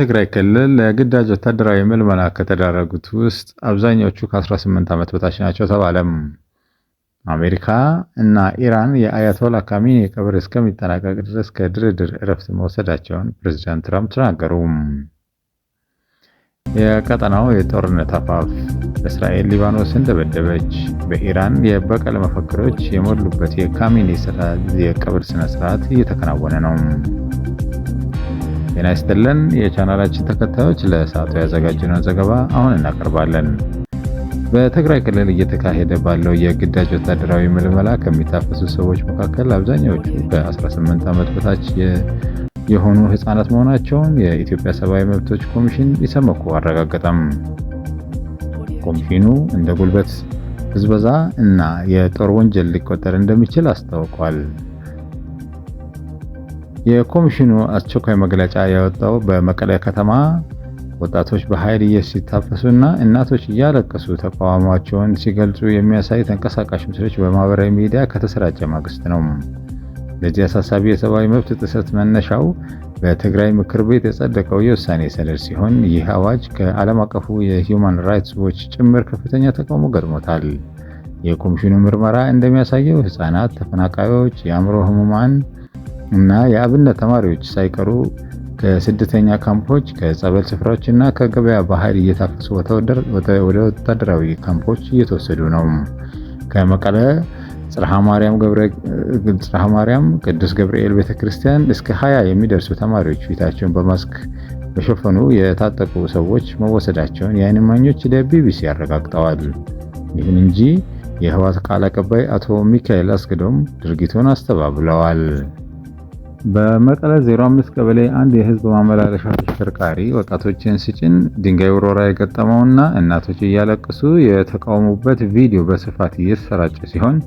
በትግራይ ክልል ለግዳጅ ወታደራዊ ምልመላ ከተዳረጉት ውስጥ አብዛኛዎቹ ከ18 ዓመት በታች ናቸው ተባለም። አሜሪካ እና ኢራን የአያቶላ ካሚኒ ቀብር እስከሚጠናቀቅ ድረስ ከድርድር እረፍት መውሰዳቸውን ፕሬዚዳንት ትራምፕ ተናገሩ። የቀጠናው የጦርነት አፋፍ፣ እስራኤል ሊባኖስን ደበደበች። በኢራን የበቀል መፈክሮች የሞሉበት የካሚኒ የቀብር ስነ ስርዓት እየተከናወነ ነው። ጤና ይስጥልን የቻናላችን ተከታዮች፣ ለሰዓቱ ያዘጋጀነውን ዘገባ አሁን እናቀርባለን። በትግራይ ክልል እየተካሄደ ባለው የግዳጅ ወታደራዊ ምልመላ ከሚታፈሱ ሰዎች መካከል አብዛኛዎቹ ከ18 ዓመት በታች የሆኑ ህጻናት መሆናቸውን የኢትዮጵያ ሰብአዊ መብቶች ኮሚሽን ኢሰመኮ አረጋገጠም። ኮሚሽኑ እንደ ጉልበት ብዝበዛ እና የጦር ወንጀል ሊቆጠር እንደሚችል አስታውቋል። የኮሚሽኑ አስቸኳይ መግለጫ ያወጣው በመቀለ ከተማ ወጣቶች በኃይል ሲታፈሱና እናቶች እያለቀሱ ተቃውሟቸውን ሲገልጹ የሚያሳይ ተንቀሳቃሽ ምስሎች በማህበራዊ ሚዲያ ከተሰራጨ ማግስት ነው። ለዚህ አሳሳቢ የሰብአዊ መብት ጥሰት መነሻው በትግራይ ምክር ቤት የጸደቀው የውሳኔ ሰነድ ሲሆን፣ ይህ አዋጅ ከዓለም አቀፉ የሂውማን ራይትስ ዎች ጭምር ከፍተኛ ተቃውሞ ገጥሞታል። የኮሚሽኑ ምርመራ እንደሚያሳየው ህፃናት፣ ተፈናቃዮች፣ የአእምሮ ህሙማን እና የአብነት ተማሪዎች ሳይቀሩ ከስደተኛ ካምፖች፣ ከጸበል ስፍራዎች እና ከገበያ በኃይል እየታፈሱ ወደ ወታደራዊ ካምፖች እየተወሰዱ ነው። ከመቀለ ጽርሐ ማርያም ቅዱስ ገብርኤል ቤተክርስቲያን እስከ 20 የሚደርሱ ተማሪዎች ፊታቸውን በማስክ በሸፈኑ የታጠቁ ሰዎች መወሰዳቸውን የዓይን እማኞች ለቢቢሲ አረጋግጠዋል። ይሁን እንጂ የህወሓት ቃል አቀባይ አቶ ሚካኤል አስገዶም ድርጊቱን አስተባብለዋል። በመቀለ 05 ቀበሌ አንድ የህዝብ ማመላለሻ ተሽከርካሪ ወጣቶችን ሲጭን ድንጋይ ውርወራ የገጠመውና እናቶች እያለቀሱ የተቃወሙበት ቪዲዮ በስፋት እየተሰራጨ ሲሆን፣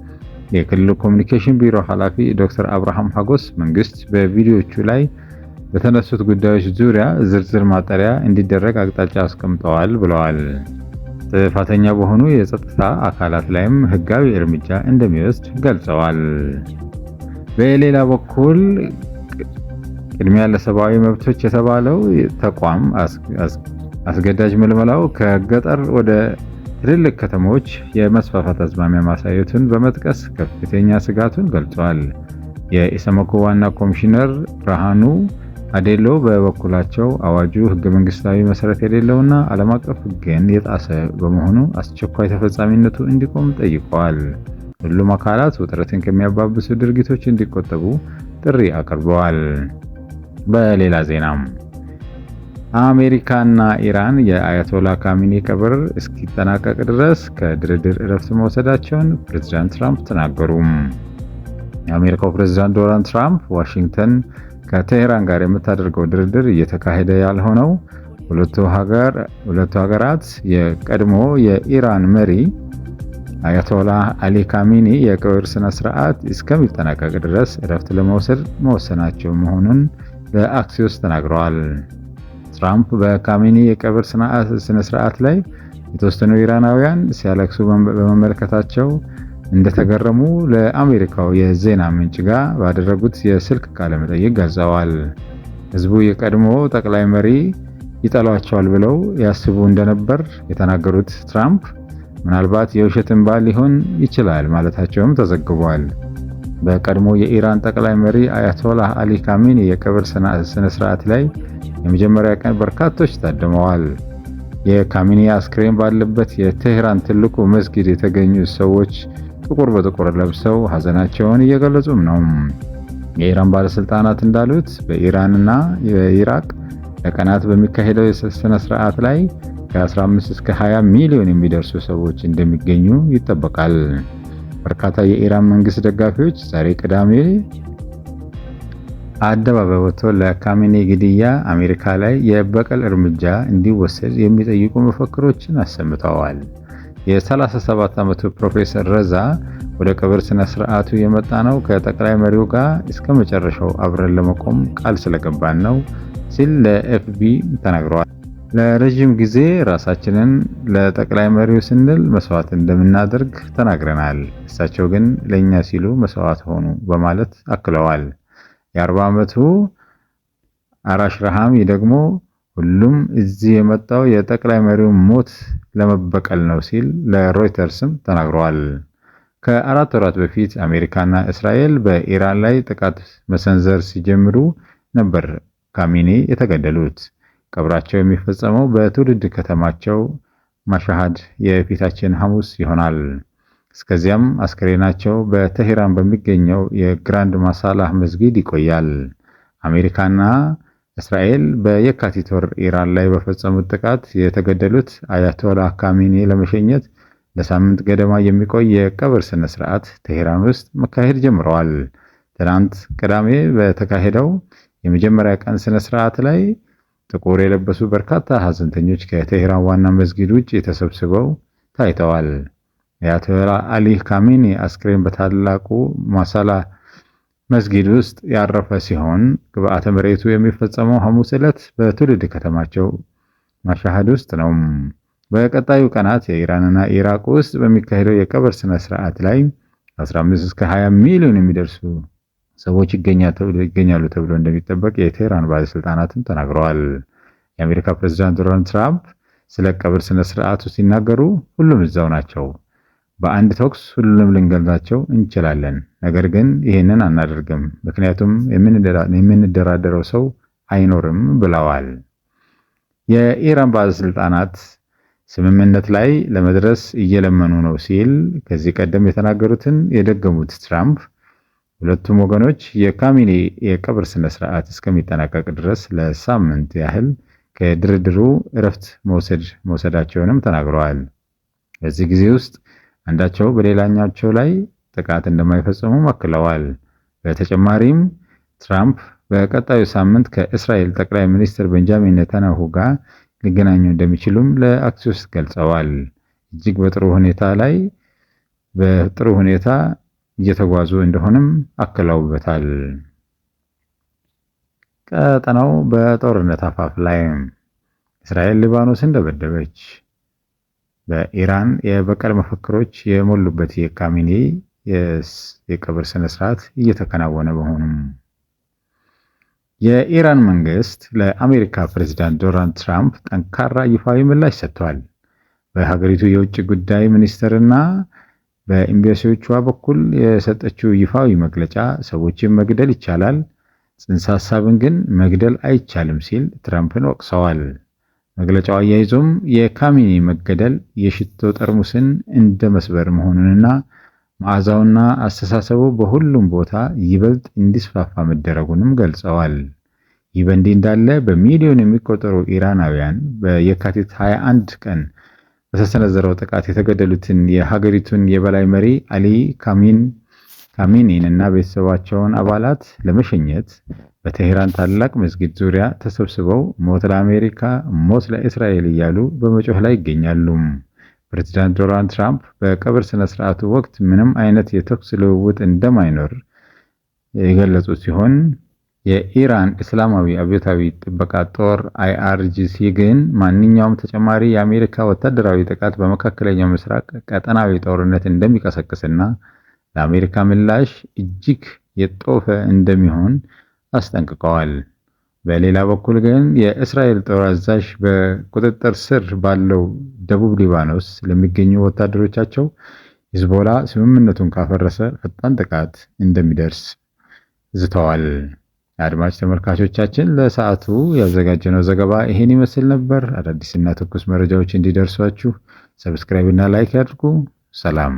የክልሉ ኮሚኒኬሽን ቢሮ ኃላፊ ዶክተር አብርሃም ሀጎስ መንግስት በቪዲዮዎቹ ላይ በተነሱት ጉዳዮች ዙሪያ ዝርዝር ማጣሪያ እንዲደረግ አቅጣጫ አስቀምጠዋል ብለዋል። ጥፋተኛ በሆኑ የጸጥታ አካላት ላይም ህጋዊ እርምጃ እንደሚወስድ ገልጸዋል። በሌላ በኩል ቅድሚያ ለሰብአዊ መብቶች የተባለው ተቋም አስገዳጅ ምልመላው ከገጠር ወደ ትልልቅ ከተሞች የመስፋፋት አዝማሚያ ማሳየቱን በመጥቀስ ከፍተኛ ስጋቱን ገልጿል። የኢሰመኮ ዋና ኮሚሽነር ብርሃኑ አዴሎ በበኩላቸው አዋጁ ህገ መንግስታዊ መሰረት የሌለውና ዓለም አቀፍ ህግን የጣሰ በመሆኑ አስቸኳይ ተፈጻሚነቱ እንዲቆም ጠይቀዋል። ሁሉም አካላት ውጥረትን ከሚያባብሱ ድርጊቶች እንዲቆጠቡ ጥሪ አቅርበዋል። በሌላ ዜናም አሜሪካና ኢራን የአያቶላ ካሚኒ ቀብር እስኪጠናቀቅ ድረስ ከድርድር እረፍት መውሰዳቸውን ፕሬዚዳንት ትራምፕ ተናገሩ። የአሜሪካው ፕሬዚዳንት ዶናልድ ትራምፕ ዋሽንግተን ከቴህራን ጋር የምታደርገው ድርድር እየተካሄደ ያልሆነው ሁለቱ ሀገራት የቀድሞ የኢራን መሪ አያቶላህ አሊ ካሚኒ የቀብር ስነ ስርዓት እስከሚጠናቀቅ ድረስ እረፍት ለመውሰድ መወሰናቸው መሆኑን ለአክሲዮስ ተናግረዋል። ትራምፕ በካሚኒ የቀብር ስነ ስርዓት ላይ የተወሰኑ ኢራናውያን ሲያለቅሱ በመመልከታቸው እንደተገረሙ ለአሜሪካው የዜና ምንጭ ጋር ባደረጉት የስልክ ቃለ መጠይቅ ገልጸዋል። ህዝቡ የቀድሞ ጠቅላይ መሪ ይጠሏቸዋል ብለው ያስቡ እንደነበር የተናገሩት ትራምፕ ምናልባት የውሸት እንባ ሊሆን ይችላል ማለታቸውም ተዘግቧል። በቀድሞ የኢራን ጠቅላይ መሪ አያቶላህ አሊ ካሚኒ የቀብር ስነ ስርዓት ላይ የመጀመሪያ ቀን በርካቶች ታድመዋል። የካሚኒ አስክሬን ባለበት የቴህራን ትልቁ መስጊድ የተገኙ ሰዎች ጥቁር በጥቁር ለብሰው ሀዘናቸውን እየገለጹም ነው። የኢራን ባለስልጣናት እንዳሉት በኢራንና በኢራቅ ለቀናት በሚካሄደው የስነ ስርዓት ላይ ከ15 እስከ 20 ሚሊዮን የሚደርሱ ሰዎች እንደሚገኙ ይጠበቃል። በርካታ የኢራን መንግስት ደጋፊዎች ዛሬ ቅዳሜ አደባባይ ወጥተው ለካሜኒ ግድያ አሜሪካ ላይ የበቀል እርምጃ እንዲወሰድ የሚጠይቁ መፈክሮችን አሰምተዋል። የ37 ዓመቱ ፕሮፌሰር ረዛ ወደ ቀብር ስነ ስርዓቱ የመጣ ነው ከጠቅላይ መሪው ጋር እስከ መጨረሻው አብረን ለመቆም ቃል ስለገባን ነው ሲል ለኤፍቢ ተናግረዋል። ለረዥም ጊዜ ራሳችንን ለጠቅላይ መሪው ስንል መስዋዕት እንደምናደርግ ተናግረናል። እሳቸው ግን ለእኛ ሲሉ መስዋዕት ሆኑ በማለት አክለዋል። የ40 ዓመቱ አራሽ ረሃሚ ደግሞ ሁሉም እዚህ የመጣው የጠቅላይ መሪው ሞት ለመበቀል ነው ሲል ለሮይተርስም ተናግረዋል። ከ4 ወራት በፊት አሜሪካና እስራኤል በኢራን ላይ ጥቃት መሰንዘር ሲጀምሩ ነበር ካሚኒ የተገደሉት። ቀብራቸው የሚፈጸመው በትውልድ ከተማቸው ማሻሃድ የፊታችን ሐሙስ ይሆናል። እስከዚያም አስከሬናቸው በቴሄራን በሚገኘው የግራንድ ማሳላህ መስጊድ ይቆያል። አሜሪካና እስራኤል በየካቲት ወር ኢራን ላይ በፈጸሙት ጥቃት የተገደሉት አያቶላ ካሚኒ ለመሸኘት ለሳምንት ገደማ የሚቆይ የቀብር ስነ ስርዓት ቴሄራን ውስጥ መካሄድ ጀምረዋል። ትናንት ቅዳሜ በተካሄደው የመጀመሪያ ቀን ስነ ስርዓት ላይ ጥቁር የለበሱ በርካታ ሀዘንተኞች ከቴሄራን ዋና መስጊድ ውጭ ተሰብስበው ታይተዋል። የአያቶላ አሊ ካሚኒ አስክሬን በታላቁ ማሳላ መስጊድ ውስጥ ያረፈ ሲሆን፣ ግብዓተ መሬቱ የሚፈጸመው ሐሙስ ዕለት በትውልድ ከተማቸው ማሻሃድ ውስጥ ነው። በቀጣዩ ቀናት የኢራንና ኢራቅ ውስጥ በሚካሄደው የቀብር ስነ ስርዓት ላይ 15 እስከ 20 ሚሊዮን የሚደርሱ ሰዎች ይገኛሉ ተብሎ እንደሚጠበቅ የቴህራን ባለስልጣናትም ተናግረዋል። የአሜሪካ ፕሬዚዳንት ዶናልድ ትራምፕ ስለ ቀብር ስነ ስርዓቱ ሲናገሩ፣ "ሁሉም እዛው ናቸው። በአንድ ተኩስ ሁሉንም ልንገድላቸው እንችላለን። ነገር ግን ይህንን አናደርግም፣ ምክንያቱም የምንደራደረው ሰው አይኖርም" ብለዋል። የኢራን ባለስልጣናት ስምምነት ላይ ለመድረስ እየለመኑ ነው ሲል ከዚህ ቀደም የተናገሩትን የደገሙት ትራምፕ፣ ሁለቱም ወገኖች የካሚኒ የቀብር ስነ ስርዓት እስከሚጠናቀቅ ድረስ ለሳምንት ያህል ከድርድሩ እረፍት መውሰዳቸውንም ተናግረዋል። በዚህ ጊዜ ውስጥ አንዳቸው በሌላኛቸው ላይ ጥቃት እንደማይፈጽሙ አክለዋል። በተጨማሪም ትራምፕ በቀጣዩ ሳምንት ከእስራኤል ጠቅላይ ሚኒስትር ቤንጃሚን ኔታንያሁ ጋር ሊገናኙ እንደሚችሉም ለአክሲዮስ ገልጸዋል። እጅግ በጥሩ ሁኔታ እየተጓዙ እንደሆነም አክለውበታል። ቀጠናው በጦርነት አፋፍ ላይ፣ እስራኤል ሊባኖስን ደበደበች። በኢራን የበቀል መፈክሮች የሞሉበት የካሚኒ የቀብር ስነስርዓት እየተከናወነ መሆኑም። የኢራን መንግስት ለአሜሪካ ፕሬዚዳንት ዶናልድ ትራምፕ ጠንካራ ይፋዊ ምላሽ ሰጥቷል። በሀገሪቱ የውጭ ጉዳይ ሚኒስትርና በኤምባሲዎቿ በኩል የሰጠችው ይፋዊ መግለጫ፣ ሰዎችን መግደል ይቻላል፣ ጽንሰ ሀሳብን ግን መግደል አይቻልም ሲል ትራምፕን ወቅሰዋል። መግለጫው አያይዞም የካሚኒ መገደል የሽቶ ጠርሙስን እንደ መስበር መሆኑንና መዓዛውና አስተሳሰቡ በሁሉም ቦታ ይበልጥ እንዲስፋፋ መደረጉንም ገልጸዋል። ይህ በእንዲህ እንዳለ በሚሊዮን የሚቆጠሩ ኢራናውያን በየካቲት 21 ቀን በተሰነዘረው ጥቃት የተገደሉትን የሀገሪቱን የበላይ መሪ አሊ ካሚኒን እና ቤተሰባቸውን አባላት ለመሸኘት በቴሄራን ታላቅ መስጊድ ዙሪያ ተሰብስበው "ሞት ለአሜሪካ፣ ሞት ለእስራኤል" እያሉ በመጮህ ላይ ይገኛሉ። ፕሬዚዳንት ዶናልድ ትራምፕ በቀብር ስነ ስርዓቱ ወቅት ምንም አይነት የተኩስ ልውውጥ እንደማይኖር የገለጹ ሲሆን፣ የኢራን እስላማዊ አብዮታዊ ጥበቃ ጦር IRGC ግን ማንኛውም ተጨማሪ የአሜሪካ ወታደራዊ ጥቃት በመካከለኛው ምስራቅ ቀጠናዊ ጦርነት እንደሚቀሰቅስና ለአሜሪካ ምላሽ እጅግ የጦፈ እንደሚሆን አስጠንቅቀዋል። በሌላ በኩል ግን የእስራኤል ጦር አዛዥ በቁጥጥር ስር ባለው ደቡብ ሊባኖስ ለሚገኙ ወታደሮቻቸው ሂዝቦላ ስምምነቱን ካፈረሰ ፈጣን ጥቃት እንደሚደርስ ዝተዋል። አድማጭ ተመልካቾቻችን፣ ለሰዓቱ ያዘጋጀነው ዘገባ ይሄን ይመስል ነበር። አዳዲስና ትኩስ መረጃዎች እንዲደርሷችሁ subscribe እና like ያድርጉ። ሰላም።